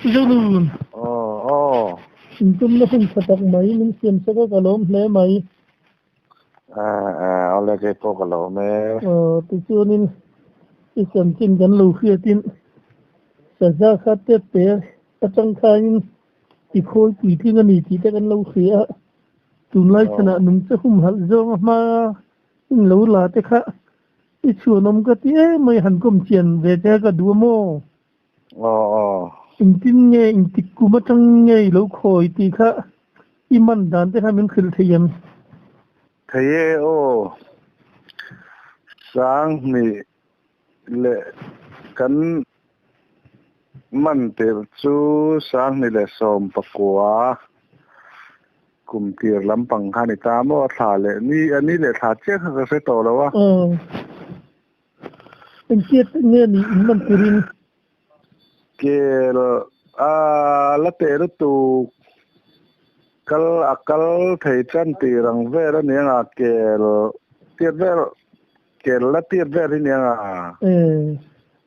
Zonun. Aw aw. Intumna hun tha tak mai min siam sak a ka lawm hle mai. Awle kei pawh ka lawm e. Aw tichuanin i chanchin kan lo hriatin saza kha tep te atang khain i khawi puitling a ni tih te kan lo hria a. Tunlai chhanah nungcha humhalh zawnga hma in lo la te kha i chhuanawm ka ti em mai han kawm chian ve che ka duh a maw? Aw aw. Engtin nge engtik kum atang nge i lo khawi tih kha i man dan te kha min hrilh thei em? Thei e aw. Sanghnih leh kan man tir chu 2019 kum tir lampang kha ni ta maw a thla leh ni a ni leh thla chiah kha ka hre tawh lo a. Aw. Engtiat nge ni in man turin? Kel a la teh lutuk kal a kal thei chan tir ang vel a ni ang a kel tiat vel kel la tiat vel hi ni ang a. Eh,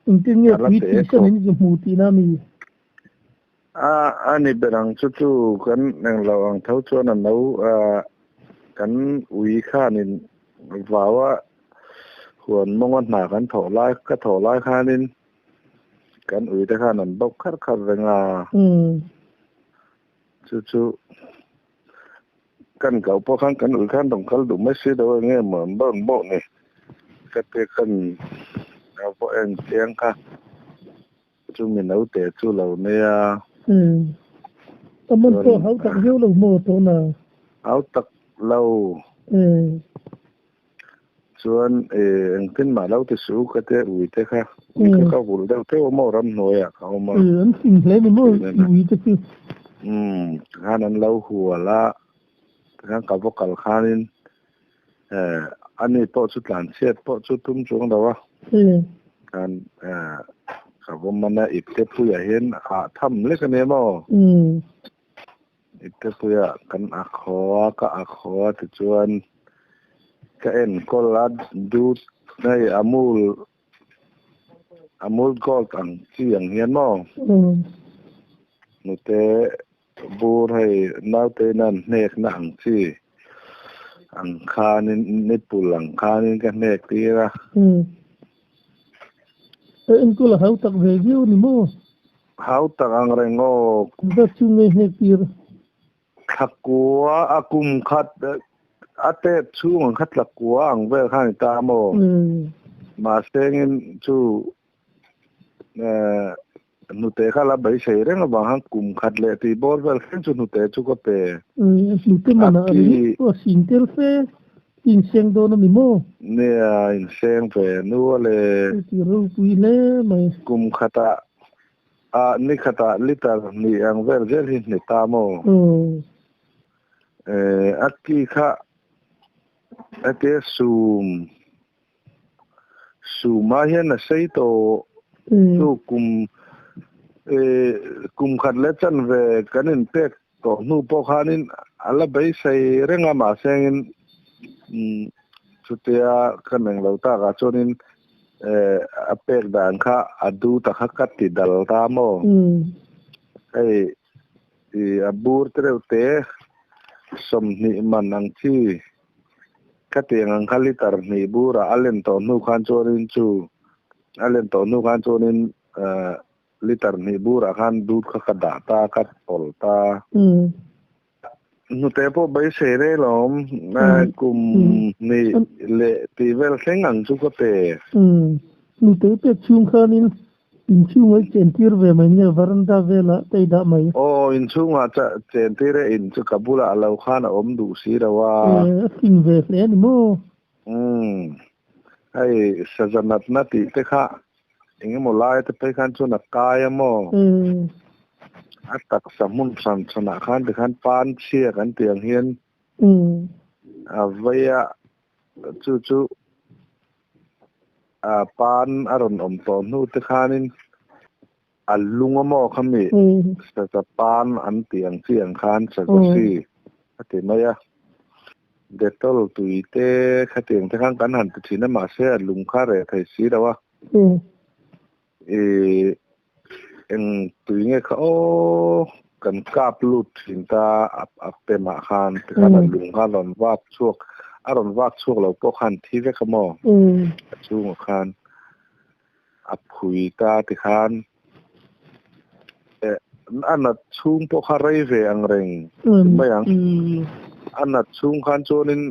engtin nge A la pui teh tih san khawp. in zu hmu tihna mi? A a ni ber ang chu chu kan englo ang tho chuan a no a kan ui khanin vau a huan mawnga hna kan thawh lai ka thawh lai khanin kan ui te khan an bawk kharh kharh reng a. Chu chu kan kau pawh khan kan ui khan rawn kal duh mai si lo eng nge maw an rawn bawh ni ka te khan a vaw en chiang kha. Chumi naute chu lo nei a. Umm. A man pawh Chuan hau tak viau lo maw tawhna? Hau tak lo. Umm. Chuan engtin mah lo ti suh u ka tia ui te kha. Ui kha ka vulh deuh teuh a maw ramhnuaiah ka awm a. Umm an fing hle ni maw ui te chu. Umm tikhan an lo hual a, tikhan ka va kal khanin ani pawh chu tlanchhiat pawh chu tum chuang lo a. Umm. Khan ka va man a ipte puiah hian ah tham lek a nia maw? Umm. Ipte puiah kan ak haw a, ka ak haw a tichuan ka enkawl a dut hei Amul Amul Gold ang chi ang hian maw? Umm. Hnute bur hei naute in an hnekna ang chi ang khanin nipple ang khanin ka hnek tir a. Umm. E enkawl a hau tak ve viau ni maw? Hau tak ang reng aw. Zat chu nge hnek tir? Thlakua a kum khat a tep chhung ang kha tlakua ang vel kha ni ta maw? Umm. Mahse engin chu eh Hnute kha la beisei reng avang khan kum khat leh tih bawr vel thleng chu hnute chu ka pe. Hnute A manah ki. ringawt pawh a sin tel fe, inseng dawn a ni maw? Nia, inseng ve nu a le. Heti ropui hle mai. Kum khatah ah ni khatah liter hnih ang vel zel hi hne ta maw? A ki kha hetia sum. Suma hian a sei tawh chu kum kum khat leh chanve kan inpek tawh hnu pawh khanin a la beisei reng a, mahse engin chutia ka neng lo takah chuanin a pek dan kha a duh ta kha ka ti dal ta maw? Hei a bur te reuh te 20 man ang chi. Khatiang ang kha liter hnih burah a len tawh hnu khan chuanin chu a len tawh hnu khan chuanin liter hnih burah khan dut kha ka dah ta, ka pawlh ta. Hnute pawh beisei rei lo awm, kum hnih leh tih vel thleng ang chu ka pe. Hnute pek chhung khanin Inchhungah i chentir ve mai nge varanda velah te i dah mai? Aw, inchhungah chentir e, in chu ka bulah lo khan a awm duh si lo a. E, a fing ve hle a ni maw? Umm, hei saza natna tih te kha eng emaw lai te phei khan chuan a kai a maw? E. A taksa hmun hran hranah khan tikhan pan chhia kan tih ang hian a vei a, chu chu A pan a rawn awm tawh hnu te khanin a lung a maw kha mi saza pan an tih ang chi ang khan saza hri a ti mai a. Dettol tui te khatiang te khan kan han ti thin a mahse a lung kha reh thei si lo a. I. Eng tui nge kha aw kan kap lut thin ta a pemah khan tikhan a lung kha a rawn vak chhuak a rawn vak chhuak lo pawh khan thi vek a maw a chhungah khan a phui ta tikhan a nat chhung pawh kha rei ve ang reng mai ang a nat chhung khan chuanin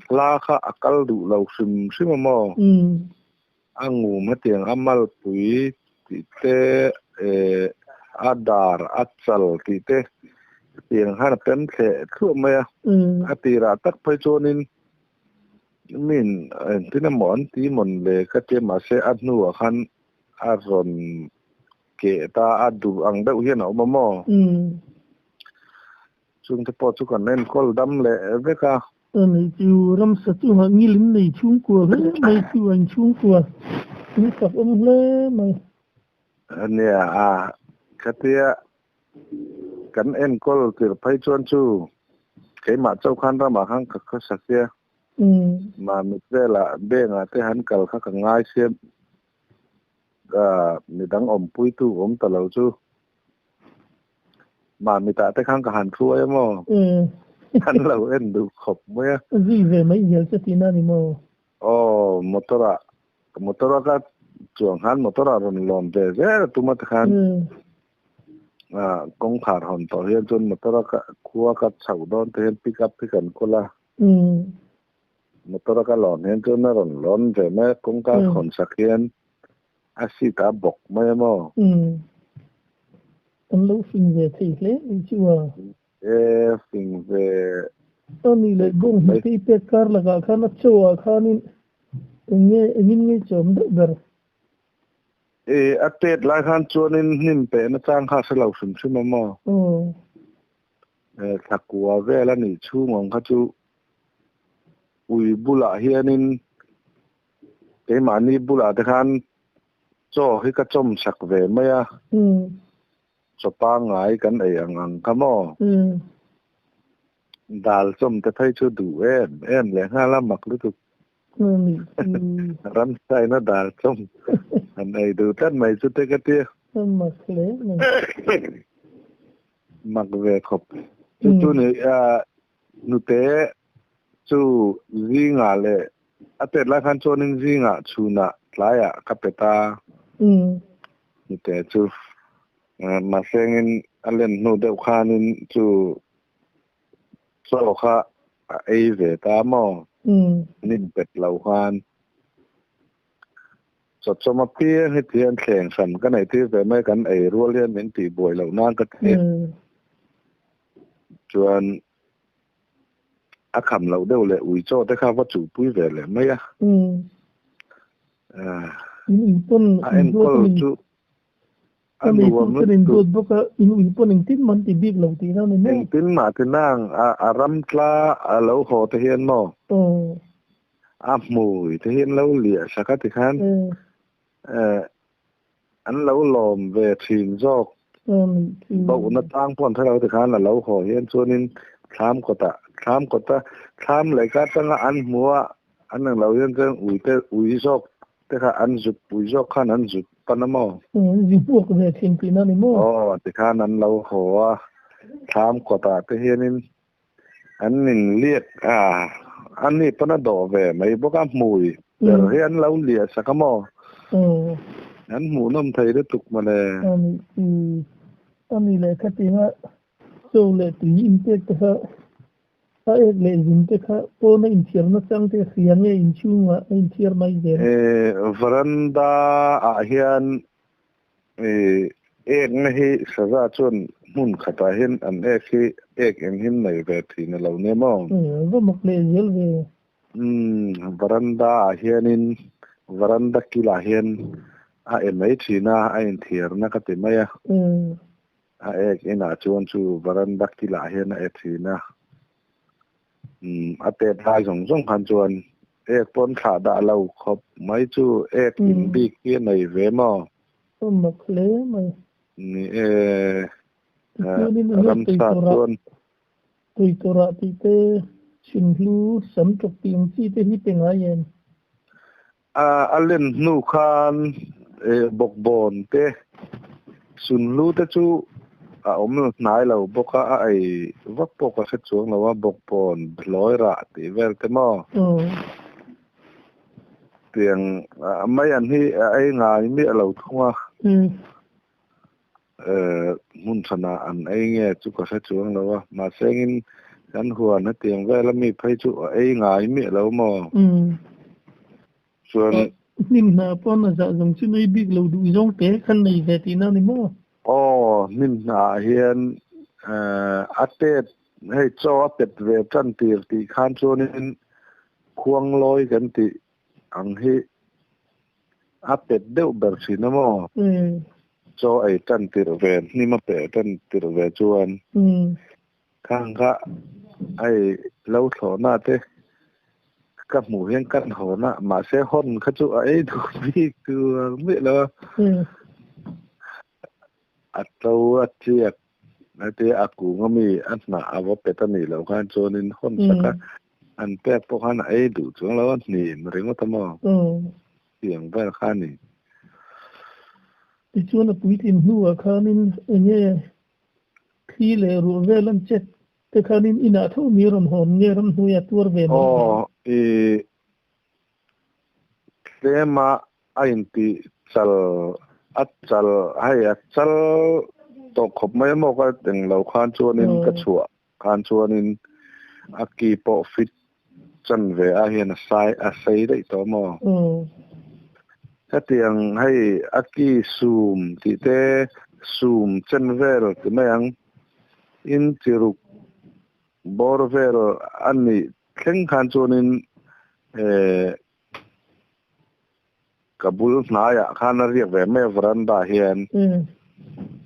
hla kha a kal duh lo hrim hrim a maw. A ngum hetiang a malpui tih te eh a dar a chal tih te hetiang khan a pem thleh thluah mai a. A tirah tak phei chuanin min engtin emaw an ti mawn le ka tia mahse a hnuah khan a rawn keh ta a dur ang deuh hian a awm a maw. Chungte pawh chu kan enkawl dam leh vek a. Ani chu ramsa chungah ngil in nei chhungkua hle mai chu a inchhungkua in fak awm hle mai. Ania a khatia kan enkawl tir phei chuan chu keimah chauh khan ramah khan ka khawsak sia. Mamit velah bank ah te han kal kha ka ngai sia midang awmpuitu awm ta lo chu. Mahmitah te khan ka han thu ai maw? An lo en duh khawp mai a. Zui ve mai zel che tihna a ni maw? Aw, motor ah, motor a ka chuang khan motor ah rawn lawm ve zel a tum a tikhan kawngkhar hawn tawh hian chuan motor a ka khua ka chhoh dawn te hian pick up hi kan kawl a. Motor a ka lawn hian chuan a rawn lawn ve mai a, kawngka hawn sak hian A seat a bawk mai a maw? Umm. An lo fing ve thei hle mai chu a. E fing ve. A ni leh bawng hnute i pek kar lakah khan a chaw ah khanin eng nge engin nge chawm deuh ber? E a tet lai khan chuanin hnim peh na chang kha a hre lo hrim hrim a maw? Aw. E thlakua vel a nih chhung ang kha chu ui bulah hianin Keimahni bulah te khan chaw hi ka chawm sak ve mai a, chaw pangngai kan ei ang ang kha maw? Dal chawm te phei chu duh em em leh nghal a mak lutuk. Ramsaina dal chawm han ei duh tlat mai chu te ka tia. Mak hle mai. Mak ve khawp. Chu chu ni Nute chu zingah leh a tet lai khan chuanin zingah chhunah tlaiah ka pe ta. Nute chu mahsengin a len hnu deuh khanin chu chaw kha a ei ve ta maw? Nin pet lo khan chaw chawm apiang hi tihian thleng hran ka neih tir ve mai kan ei rual hian min tih buai loh nan ka ti. Chuan a kham loh deuh leh ui chaw te kha va chuhpui ve leh mai a. A enkawl chu a nuam lutuk. Engtin mah ti nang a ram tla a lo haw te hian maw a hmui te hian lo liah sak a tikhan An lo lawm ve thin zawk. Bohna tlang pawh an hre lo tikhan a lo haw hian chuanin thlam kawtah thlam kawta thlam lehkha atanga an hmu a, an ang lo hian chuan ui te ui zawk te kha an zuk ui zawk khan an zuk pan a maw? An zi hmuak ve thin tihna a ni maw? Aw tikhan an lo haw a, thlam kawtah te hianin an inliak a, a ni pawn a dawh ve mai bawk a, hmui ber hi an lo liah sak a maw? An hmuhnawm thei lutuk mawle. A ni leh khatinga chaw leh tui inpek te kha a ek leh zun te kha pawna inthiarna chang te hria nge inchhungah a inthiar mai zel? Veranda ah hian Ekna hi saza chuan hmun khatah hian an ek hi ek eng hin nei ve thin a lo nia maw? Va mak leh zel ve. Umm varanda ah hianin varanda kilah hian a e mai thin a, a inthiarna ka ti mai a. A ek inah chuan chu varanda kilah hian a e thin a. Umm a tet lai zawng zawng khan chuan ek pawn thlah dah lo khawp mai chu ek in bik hi a nei ve maw? A mak hle mai. Ni e, ramsa chuan. Tuiturah tih te, Chinhlu, Samṭawk tih ang chi te hi pe ngai em? A len hnu khan Bawkbawn te sunhlu te chu a awm hnai lo bawk a, a ei vak pawh ka hre chuang lo a, bawkbawn hlawi rah tih vel te maw? Tiang mai an hi a ei ngai miah lo thung a. Hmun thanah an ei nge chu ka hre chuang lo a, mahse engin kan huan hetiang vel ami phei chu a ei ngai miah lo maw? Chuan. Hnim hna pawn a zah zawng chu nei bik lo duh zawng te khan nei ve tihna a ni maw? Aw, hnim hnaah hian a tet hei chaw a pet ve tan tir tih khan chuanin khuanglawi kan tih ang hi a pet deuh ber thin a maw? Chaw ei tan tirh ve, hnim a peh tan tirh ve chuan Khang kha hei lo thlawhna te ka hmuh hian kan hawn a, mahse hawn kha chu a ei duh bik tur ang miah lo a. A to a chiak hetia a kung ami a hnah a va pet a nih loh khan chuanin hawn sak a, an pek pawh khan a ei duh chuang lo a, hnim ringawt a maw tiang vel kha a ni. Tichuan a puitlin hnuah khanin enge Thli leh ruah vel an chet te khanin inah tho mi rawn hawn nge ramhnuai a tuar ve mai hle. Aw i tlema a inti chal a chal hei a chal tawh khawp mai a maw ka englo khan chuanin ka chhuah khan chuanin a ki pawh fit chan ve a hian a sai a sei daih tawh maw? Hetiang hei a ki sum tih te sum chen vel ti mai ang in chi ruk bawr vel a nih thleng khan chuanin eh Ka bul hnaiah khan a riak ve mai a veranda hian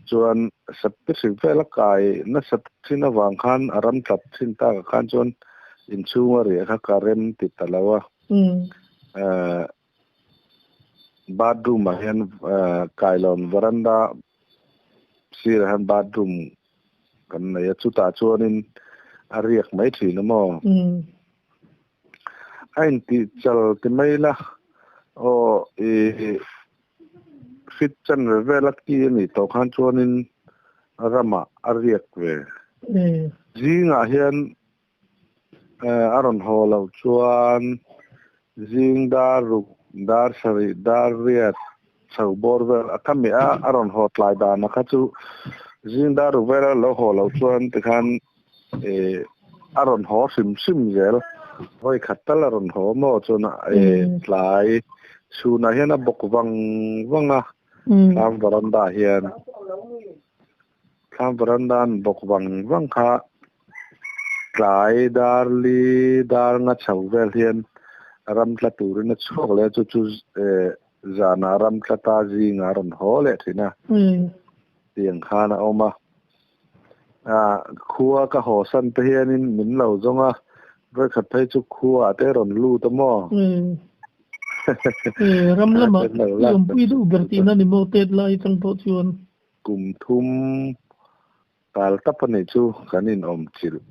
chuan septic vel a kai nasa thin avang khan a ram tlat thin tak ah khan chuan inchhung a riah kha ka rem ti ta lo a. Bathroom ah hian kailawn veranda sirah hian bathroom kan nei a chutah chuanin a riak mai thin a maw. A intih chal ti mai la, aw i fit chan ve vel a ki a nih tawh khan chuanin ramah a riak ve. Zingah hian a rawn haw loh chuan zing dar ruk, dar sarih, dar riat chho bawr vel a ka meh a, a rawn haw tlai dana kha chu zing dar ruk vela lo haw loh chuan tikhan E a rawn haw hrim hrim zel. Vawi khat tal a rawn haw maw chuan e tlai chhunah hian a bawk vang vang a, thlam veranda ah hian thlam veranda an bawk vang vang kha tlai dar li dar nga chho vel hian ram tla turin a chhuak leh a chu chu e zanah ram tla ta zingah a rawn haw leh thin a tiang khan a awm a. Khua ka haw san te hianin min lo zawng a, vawikhat phei chu khuaah te rawn lut a maw? Ram lamah i awmpui deuh ber tihna ni maw tet lai atang pawh chuan? Kum thum tal tap a nih chu kan inawm chilh.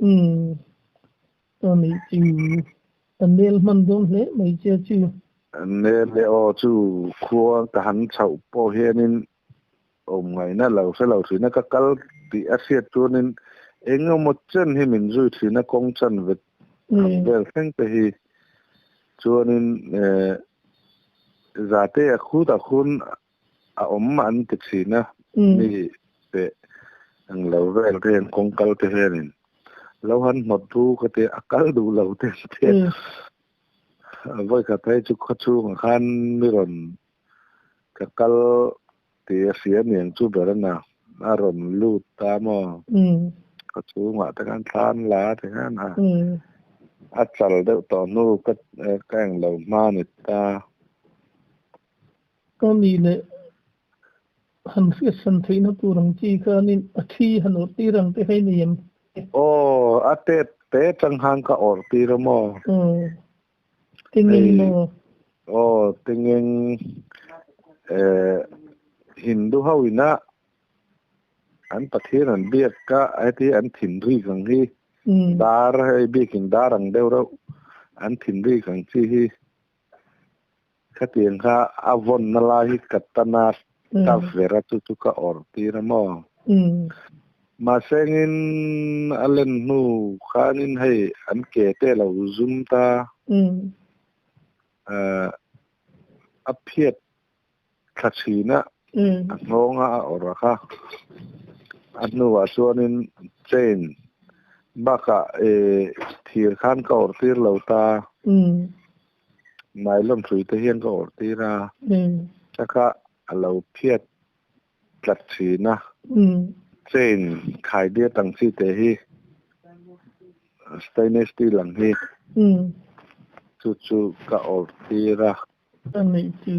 A nih chu a nel hman dawn hle mai che chu. Nel e aw chu khua ka han chhoh pawh hianin awm ngaihna lo hre lo thin a, ka kal tih a hriat chuanin eng emaw chen hi min zui thin a, kawng chan vet ang vel thleng te hi chuanin zate a khut a khun a awm an ti thin a, mi peh ang lo vel te hian kawng kal te hianin lo han hnawt thu ka ti a kal duh lo te an ti a, vawikhat phei chu khawchhungah khan mi rawn Ka kal tih a hria niang chu ber a na, a rawn lut ta maw? Ka chhungah te khan thlan la ti khan a, a chal deuh tawh hnu ka ka eng lo hma ni ta. Ka ni leh han hriatsan theihna tur ang chi khanin a thi han awrh tir ang te kha i nei em? Aw, a tet te chang khan ka awrh tir a maw? Tingeng maw? Aw, tingeng eh Hindu ho ina an Pathian an biak ka heti an thinrik ang hi dar hei biakin dar ang deuh reuh an thinrik ang chi hi Khatiang kha a vawnna lai hi ka tan a, ka ver a chu chu ka awrh tir a maw? Mahse engin a len hnu khanin hei an ke te a lo zum ta. A phiat thla thin a, a nghawnga a awrh a kha. A hnuah chuanin chain bakah thir khan ka awrh tir lo ta. Nylon hrui te hian ka awrh tir a, ka kha a lo phiat tlat thin a. Chain khai diat ang chi te hi stainless steel ang hi chu chu ka awrh tir a. A neih chu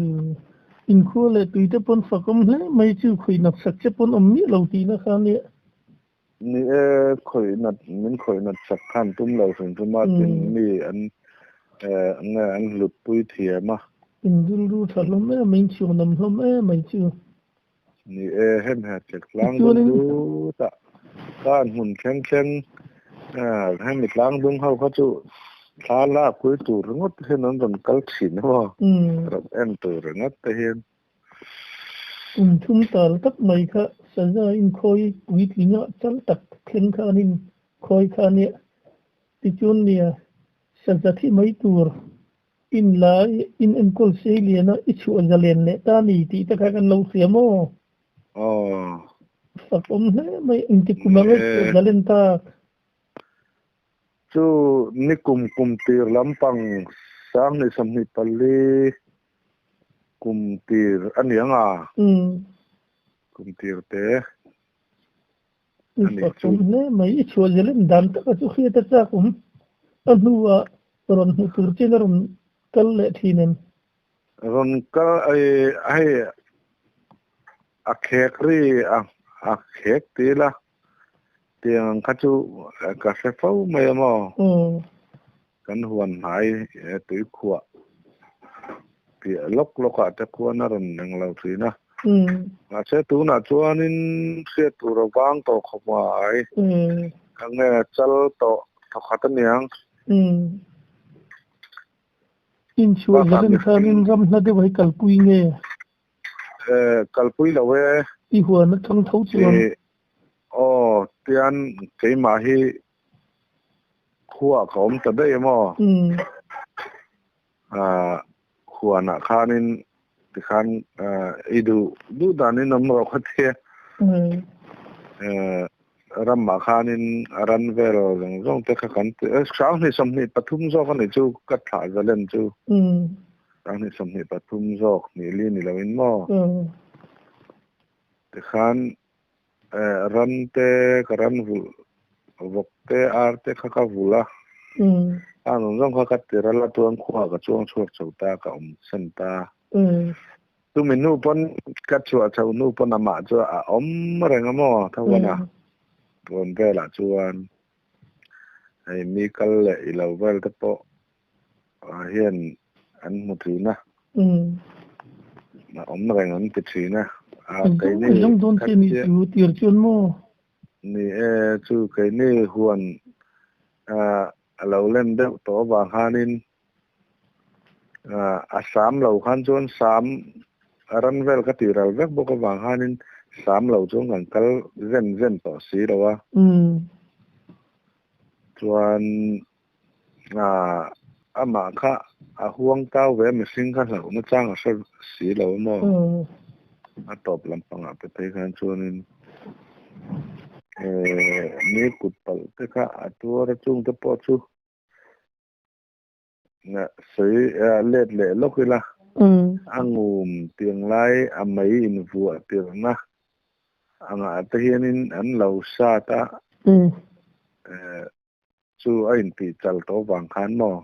inkhua leh tui te pawn fakawm hle mai chu khawi nat sak che pawn awm miah lo tihna kha nia. Ni e, khawih nat, min khawih nat sak khan tum lo hrim hrim a, tin mi an nge an hlut pui thiam a. In rilru tha hlawm em mai, in chhuanawm hlawm em mai chu. Ni e, hem he tlek tlang dung dut a, khan hmun thleng thleng hemi tlang dung ho kha chu thla lak pui tur ringawt te hian an rawn kal thin a maw, rawn en tur ringawt te hian. Kum thum tal tak mai kha saza inkhawi puitlinga chal tak thleng kha an inkhawi kha a nia. Tichuan nia, saza thi mai tur in la in enkawl sei lian a, i chhuah zalen leh ta ni tih te kha kan lo hria maw? Aw. Fak awm hle mai, engti kum anga i chhuah zalen tak? Chu ni kum kum tir lampang 2024 Kum tir a ni ang a? Kum tir te a nih chu. I hle mai, i chhuah zel em dan taka chu hriat a chak awm. A hnuah rawn hmuh tur chin a rawn kal leh thin em? Rawn kal hei a khek ri a khek ti ila tiang ang kha chu ka hre fo mai a maw? Kan huan hnai tuikhuah piah lawk lawkah te khuan a rawn eng lo thin a. Mahse tunah chuanin hriat tur a vang tawh khawp mai. Ka nge chal tawh thawkhat aniang. Inchhuah zalen khanin ram hla deuh hi kalpui nge? Kalpui lo e. I huan atang tho chuan. Aw, tian keimah hi Khua ka awm ta daih emaw? Huanah khanin tikhan i duh duh danin awm rawh kha tia. Ramah khanin a ran vel zawng zawng te kha kan ti. 2023 zawk a nih chu ka thlah zalen chu. 2023 zawk nih li ni loin maw? Tikhan Ran te ka ran vulh, vawk te, ar te kha ka vulh a. A zawng zawng kha ka ti ral a, tuan khuaah ka chuang chhuak chho ta, ka awm san ta. Chumi hnu pawn ka chhuah chho hnu pawn amah chu a awm reng a maw Thawana rawn velah chuan hei mi kal leh i lo vel te pawh hian an hmu thin a, a awm reng an ti thin a. Keini khatia tir chuan maw? Ni e, chu keini huan a lo len deuh tawh avang khanin a sam lo khan chuan sam ran vel ka tih ral vek bawk avang khanin sam lo chuan kan kal zen zen tawh si lo a. Chuan Amah kha a huang tau ve a, mihring kha hlauhna chang a hre si lo a maw? A tawp lampangah te phei khan chuanin mi kut palh te kha a tuar a, chung te pawh chu sawi let leh lawk ila, a ngum tiang lai a mei invuah tirhna angah te hianin an lo sat a. Chu a intih chal tawh vang khan maw?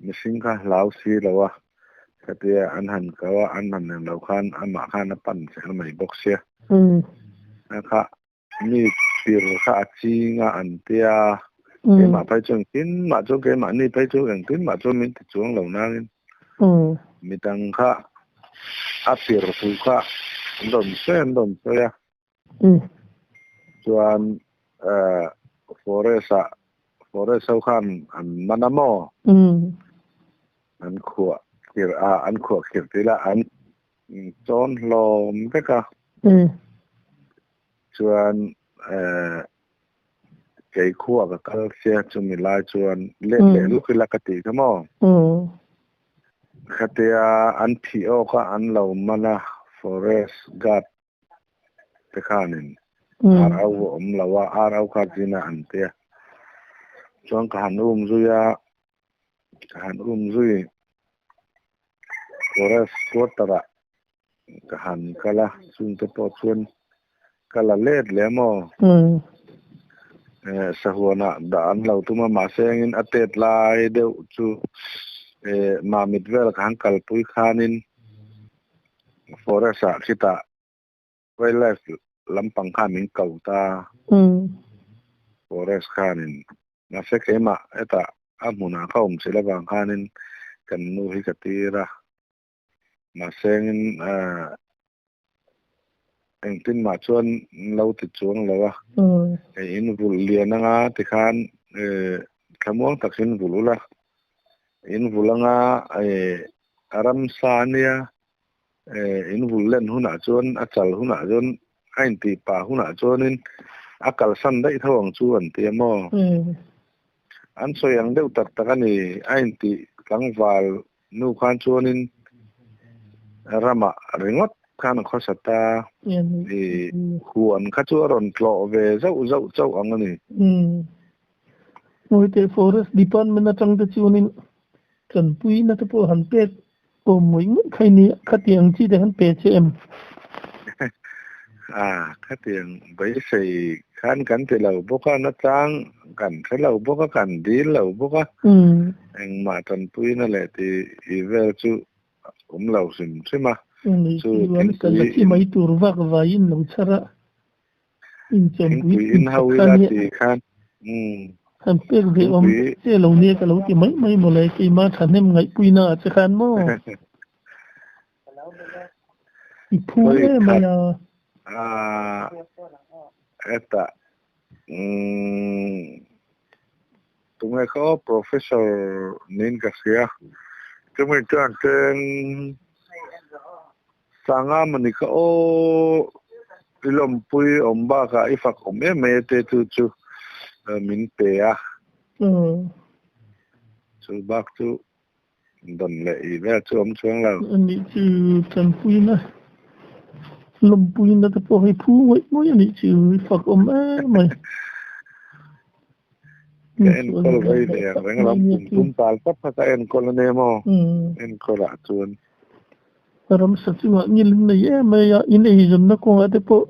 Mihring kha hlau si lo a, khatia an han kau a, an han eng lo khan amah khan a pan zel mai bawk sia. A kha mi tir kha a ching a an tia, keimah phei chu engtin mah chu keimahni phei chu engtin mah chu min ti chuang lo nangin midang kha a tir thu kha an rawn sawi an rawn sawi a. Chuan forest ah forest ho khan an man a maw? An khuah Khuahkhirh a an khuahkhirh tih lah an chawn hlawm vek a. Chuan kei khuaa ka kal sia chumi lai chuan let leh luk ila ka tih kha maw? Khatia an phih awk a an lo man a forest guard te khanin ar au a awm lo a, ar au kha zina an tia. Chuan ka han um zui a, ka han um zui forest quarter ah ka han kal a, chungte pawh chuan ka la let leh maw? Sahuanah dah an lo tum a, mahse engin a tet lai deuh chu Mamit vel ka han kalpui khanin forest ah khitah wildlife lampang khan min ko ta forest khanin mahse keimah hetah a hmunah ka awm chilh avang khanin kan nu hi ka tir a mahse engin engtin mah chuan lo ti chuang lo a in vulh lian anga tikhan thlamuang takin vulh ula in vulh anga ramsa ania in vul len hunah chuan a chal hunah chuan a intih pah hunah chuanin a kalsan daih tho ang chu an ti a maw? An sawi ang deuh tak tak a ni. A intih tlangval nu khan chuanin ramah ringawt khan a khawsa ta. I huan kha chu a rawn tlawh ve zauh zauh chauh ang a ni. Mawite Forest Department atang te chuanin tanpuina te pawh han pek awm ngawih ngawih kha i nia, khatiang chi te han pe che em? A, khatiang beisei khan kan ti lo bawk a, nachang kan hre lo bawk a, kan dil lo bawk a, engmah tanpuina leh ti i vel chu awm lo hrim hrim a, chu thingpui in. Mai tur vak vaiin lo chhar a. Thingpui in ho ila ti khan Han pek ve awm che lo nia ka lo ti mai mai mawle keima thahnem ngaihpuina ah che khan maw i phu em mai a. Hetah tunge kha aw professor niin ka hria chumi chuan tleng Sanga mawni kha aw i lawmpui awm bakah i fak awm em mai a te chu chu min pe a. Chu bak chu dawn leh i vel chu awm chuang lo. Anih chu tanpuina lawmpuina te pawh hei phu ngawih ngawih anih chu i fak awm em mai. Ka enkawl rei ve ang reng lam kum tum tal tap kha ka enkawl ania maw enkawl ah chuan. Ramsa chungah ngil in nei em mai a, in eizawnna kawngah te pawh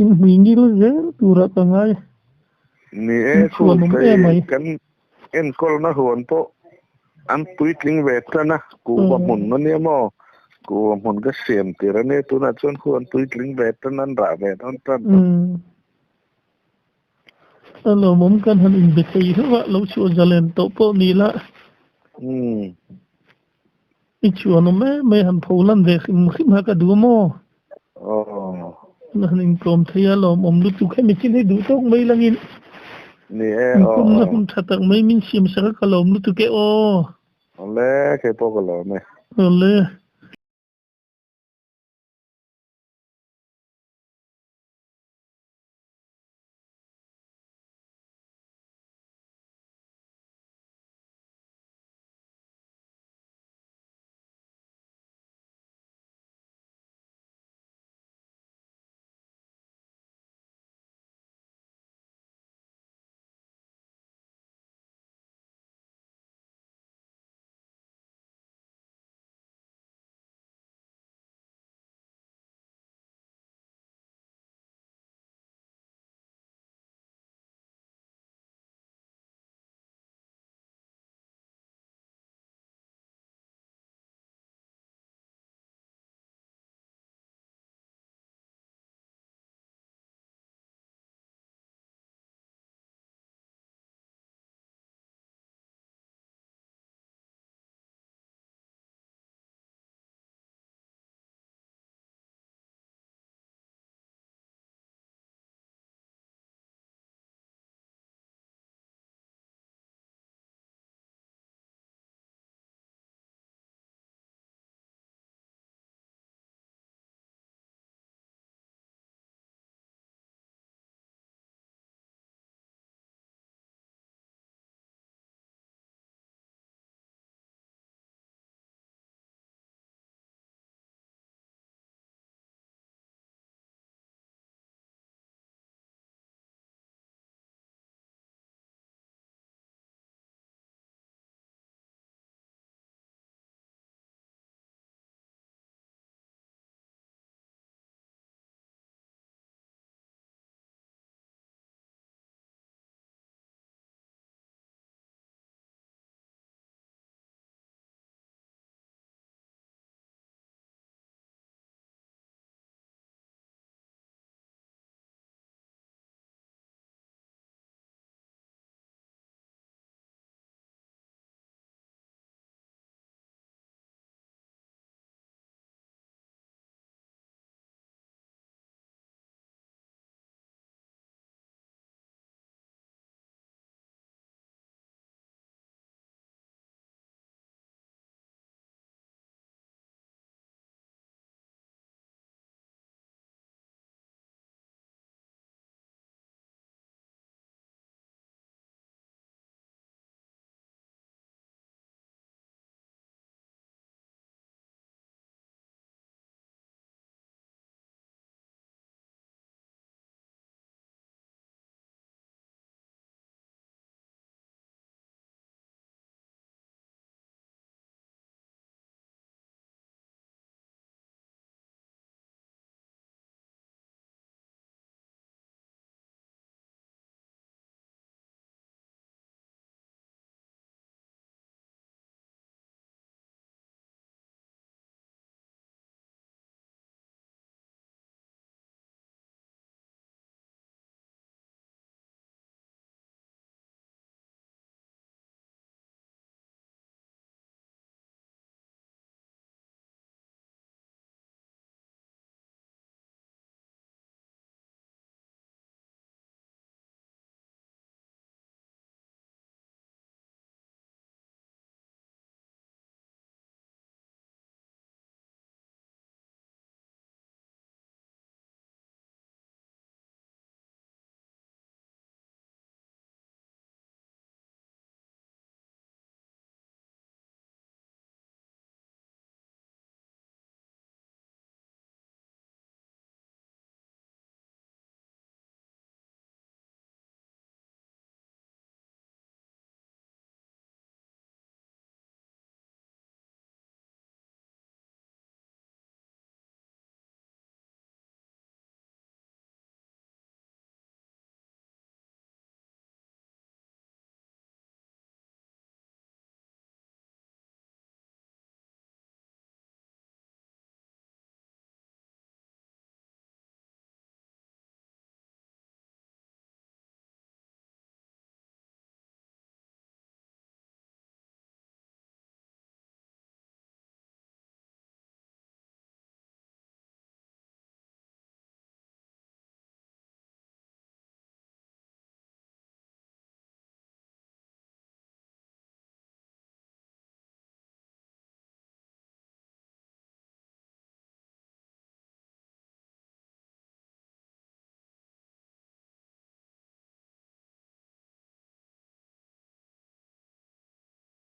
in hmui ngil zel turah ka ngai. Ni e, khu kei kan enkawlna huan pawh an puitling ve tan a, kuhva hmun ania maw, kuhva hmun ka siam tir ania tunah chuan khu an puitling ve tan an rah ve dawn tan tawh. A lawmawm kan han inbe thei hlauh a, lo chhuah zalen tawh pawh ni la. I chuanawm em mai han pho lan ve hrim hrim ha ka duh a maw? Han inkawm thei a lawmawm lutuk hemi thil hi duh tawk mai langin inkawmna hun tha tak mai min siam sak a ka lawm lutuk e aw. Awle, kei pawh ka lawm e. Awle.